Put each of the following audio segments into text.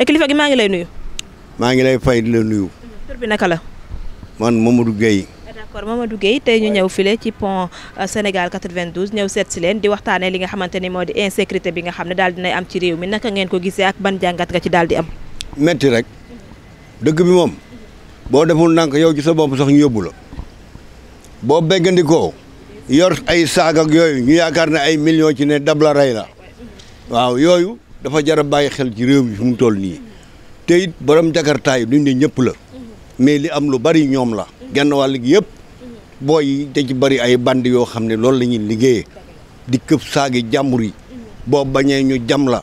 kilifa gi maa ngi lay nuyu. maa ngi lay fay di la nuyu. tur bi naka la. man Mamadou Gueye. d'accord Mamadou Gueye tey ñu ñëw file ci pont Sénégal 92 ñëw seet si leen di waxtaanee li nga xamante ni moo di insécurité bi nga xam ne daal dinay am ci réew mi naka ngeen ko gisee ak ban jàngat nga ci daal di am. metti rek dëkk bi moom boo deful ndànk yow ci sa bopp sax ñu yóbbu la boo béggandikoo yor ay saag ak yooyu ñu yaakaar ne ay millions ci ne dab la rey la waaw yooyu dafa jar a bàyyi xel ci réew mi fi mu toll nii te it borom jakartaay duñ ne ñëpp la mais li am lu bari ñoom la genn wàll gi yëpp booy yi te ci bari ay bandi yoo xam ne loolu la ñuy liggéeyee di këf saagi jàmbur yi boo bañee ñu jam la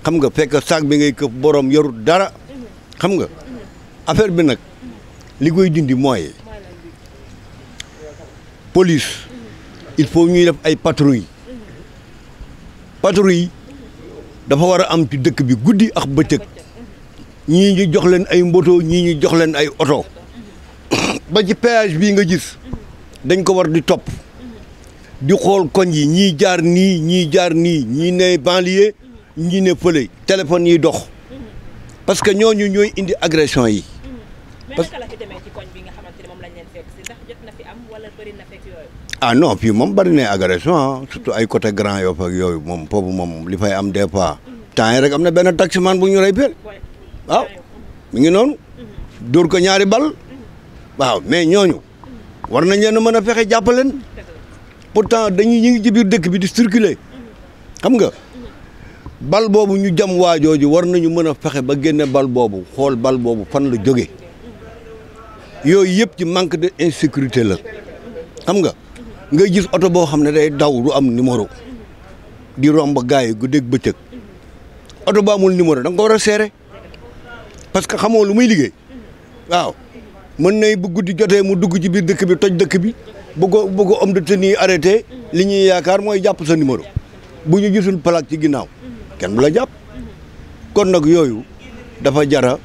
xam nga fekk saag bi ngay këf borom yorut dara xam nga affaire bi nag li koy dindi mooy police il faut ñuy def ay patrouille dafa war a am ci dëkk bi guddi ak bëccëg ñii ñu jox leen ay mboto ñii ñu jox leen ay oto ba ci péage bii nga gis dañ ko war di topp di xool koñ yi ñii jaar nii ñii ne banlieue ñii ne fële téléphone yi dox parce que ñooñu ñooy indi agression yi. mais naka la fi demee ci koñ bi nga xamante ne moom lañ leen fekk si ndax jot na fi am wala bëri na fekk yooyu. ah non fii moom bëri na agression surtout ay côté Grand Yoff ak yooyu moom foofu moom li fay am des fois. temps yi rek am na benn taximan bu ñu rey peel waaw mi ngi noonu dóor ko ñaari bal waaw mais ñooñu war nañ leen a mën a fexe jàppaleen pourtant ñu ngi ci biir dëkk bi di circuler xam nga bal boobu ñu jam waajooju war nañu mën a fexe ba génne bal boobu xool bal boobu fan la jóge yooyu yëpp ci manque de insécurité la xam nga ngay gis oto boo xam ne day daw du am numéro di romb gars yi guddeeg bëccëg oto bu amul numéro da nga ko war a seere parce que xamoo lu muy liggéey waaw mën nay bu guddi jotee mu dugg ci biir dëkk bi toj dëkk bi bu ko homme de tenue arrêté li ñuy yaakaar mooy jàpp sa numéro bu ñu gisul plaque ci ginnaaw kenn du la jàpp kon nag yooyu dafa jara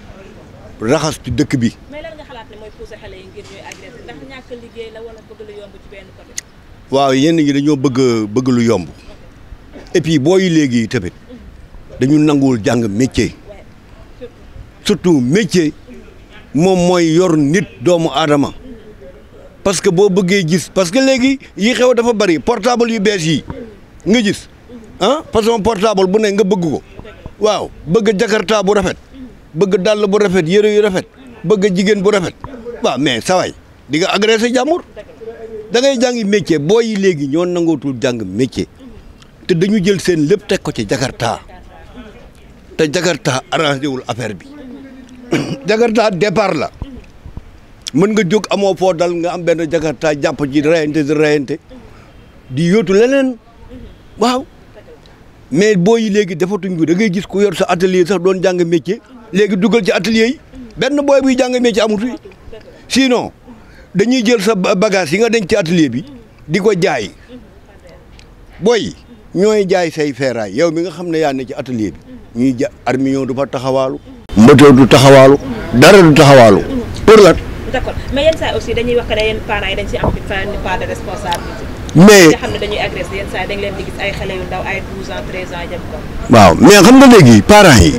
raxas ci dëkk bi. mais lan nga xalaat ne mooy pousser xale yi ngir ñuy agressé ndax ñàkk liggéey la wala bëgg lu yomb ci benn côté. waaw yenn ñi dañoo bëgg lu yomb et puis booy léegi tamit dañu nanguwul jàng métier surtout métier moom mooy yor nit doomu aadama parce que boo bëggee gis parce que léegi yi xew dafa bari portable yu bees yi nga gis ah façon portable bu ne nga bëgg ko waaw bëgg jakarta bu rafet bëgg dàll bu rafet yére yu rafet bëgg jigéen bu rafet waaw mais saway di nga agressé jàmbur da ngay jàngi métier booy yi léegi ñoo nangootul jàng métier te dañu jël seen lépp teg ko ci jakarta te jakarta arrangé wul affaire bi jakarta départ la mën nga jóg amoo foo dal nga am benn jakarta jàpp ci reyante di yóotu leneen waaw mais booy yi léegi defatuñ ko da ngay gis ku yor sa atelier sax doon jàng métier léegi dugal ci atelier yi benn booy buy jàng métier amut fi sinon dañuy jël sa bagage yi nga denc ci atelier bi di ko jaay booy ñooy jaay say feeraay yow mi nga xam ne yaa ne ci atelier bi ñuy ja armignon du fa taxawaalu moteur du taxawaalu dara du taxawaalu pour la d'accord mais yenn saa aussi dañuy wax que ne yenn parents yi dañ ci am une part de responsabilité. mais nga xam ne dañuy agressé yenn saa dañ leen di gis ay xale yu ndaw ay 12 ans 13 ans jëm ko. waaw mais xam nga léegi parents yi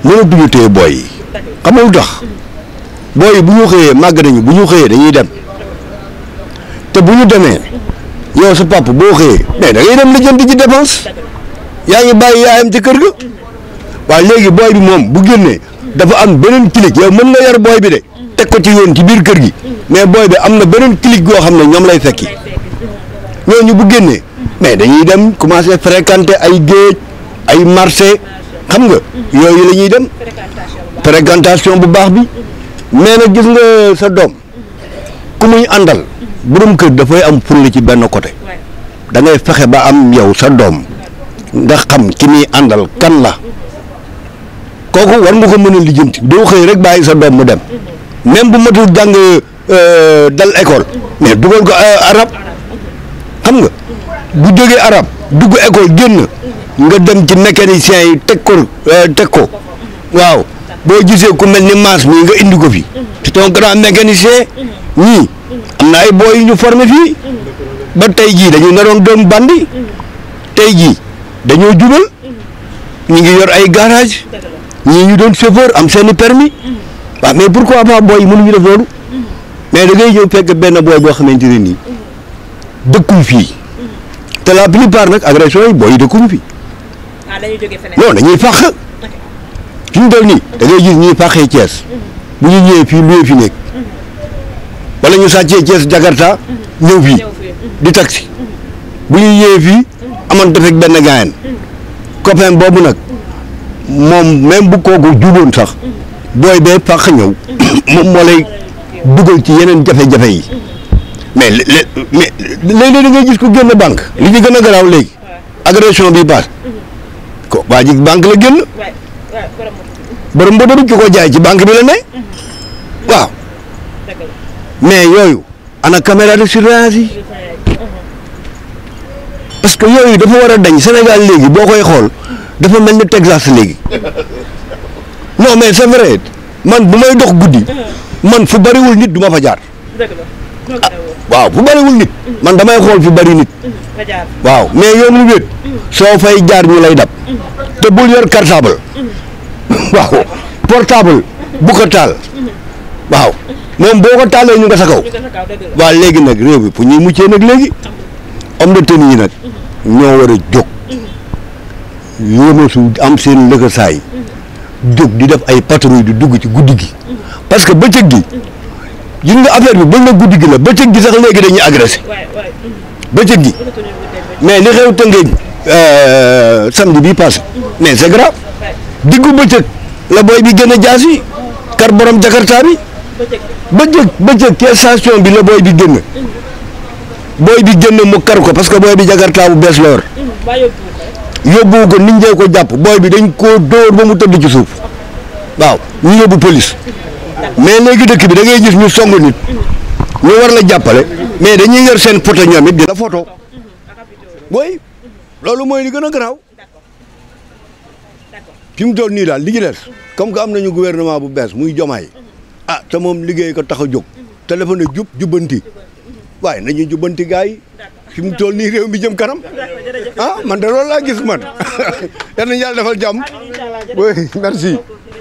mënatuñu téye booy yi xam nga lu tax booy yi bu ñu xëyee màgg nañu bu ñu xëyee dañuy dem te bu ñu demee yow sa papa boo xëyee mais da ngay dem lijjanti ci dépense yaa ngi bàyyi yaayam ci kër ga waaw léegi booy bi moom bu génnee dafa am beneen clic yow mën nga yar booy bi de teg ko ci yoon ci biir kër gi mais booy bi am na beneen clic goo xam ne ñoom lay fekki ñooñu bu génnee mais dañuy dem commencer fréquenter ay géej ay marché xam nga yooyu la ñuy dem fréquentation bu baax bi mais nag gis nga sa doom ku muy àndal borom kër dafay am fulla ci benn côté da ngay fexe ba am yow sa doom nga xam ki muy àndal kan la kooku war nga ko mën a lijjanti doo xëy rek bàyyi sa doom mu dem même bu matul jàng dal école mais dugal ko arab xam nga bu jógee arab dugg école génn nga dem ci mécanicien yi teg ko waaw boo gisee ku mel ni maas mi nga indi ko fi c'est un grand mécanicien ñii am na ay booy yu ñu formé fii ba tey jii dañu naroon doon bandi tey jii dañoo jubal ñu ngi yor ay garage ñii ñu doon chauffeur am seeni permis waaw mais pourquoi pas booy mënuñu def loolu mais da ngay ñëw fekk benn booy boo xamante ne nii dëkkul fii te la plupart nag agression yi booy yi dëkkuñu fii non dañuy fàq fi mu toll nii da ngay gis ñuy fàqee Thiès bu ñu ñëwee fii luwee fi nekk wala ñu sàccee Thiès Jakarta ñëw fii di taxi bu ñu ñëwee fii amoon defek benn gaayan copain boobu nag moom même bu kooku juboon sax booy bee fàq ñëw moom moo lay dugal ci yeneen jafe-jafe yi mais léeg-léeg da ngay gis ku génn banque li ci gën a garaaw léegi agression bi paas ko waa ji banque la génn borom mbodo bi ki ko jaay ci banque bi la ne waaw mais yooyu ana caméra de surveillance yi parce que yooyu dafa war a dañ Sénégal léegi boo koy xool dafa mel ni Texas léegi non mais c'est vrai man bu may dox guddi man fu bariwul nit du ma fa jaar waaw fu bariwul nit man damay xool fu bari nit waaw mais yoon lu wéet soo fay jaar ñu lay dab te bul yor cartable waaw portable bu ko taal waaw moom boo ko taalee ñu nga sa kaw waaw léegi nag réew bi pour ñuy muccee nag léegi homme de tenue yi nag ñoo war a jóg yéemasu am seen lëkkasaay jóg di def ay patrouille di dugg ci guddi gi parce que bëccëg gi gis nga affaire bi bañ na guddi gi la bëccëg gi sax léegi dañuy agressé bëccëg gi mais li xew Tëngéej samedi bii passé mais c'est grave diggu bëccëg la booy bi gën a jaas yi kar borom Jakarta bi bëccëg ci station bi la booy bi génn mu kar ko parce que booy bi Jakarta bu bees la yor yóbbu ko nit ñee ko jàpp booy bi dañ koo dóor ba mu tëdd ci suuf waaw ñu yóbbu police mais léegi dëkk bi da ngay gis ñu song nit ñu war la jàppale mais dañuy yor seen photo ñoom it di la photo booy loolu mooy li gën a garaaw fi mu toll nii daal li ci des comme que am nañu gouvernement bu bees muy Diomaye ah te moom liggéey ko tax a jóg te dafa ne jubbanti waaye nañu jubbanti gars yi fi mu toll nii réew mi jëm kanam ah man de loolu laa gis man yal nañu yàlla defal jàmm oui merci.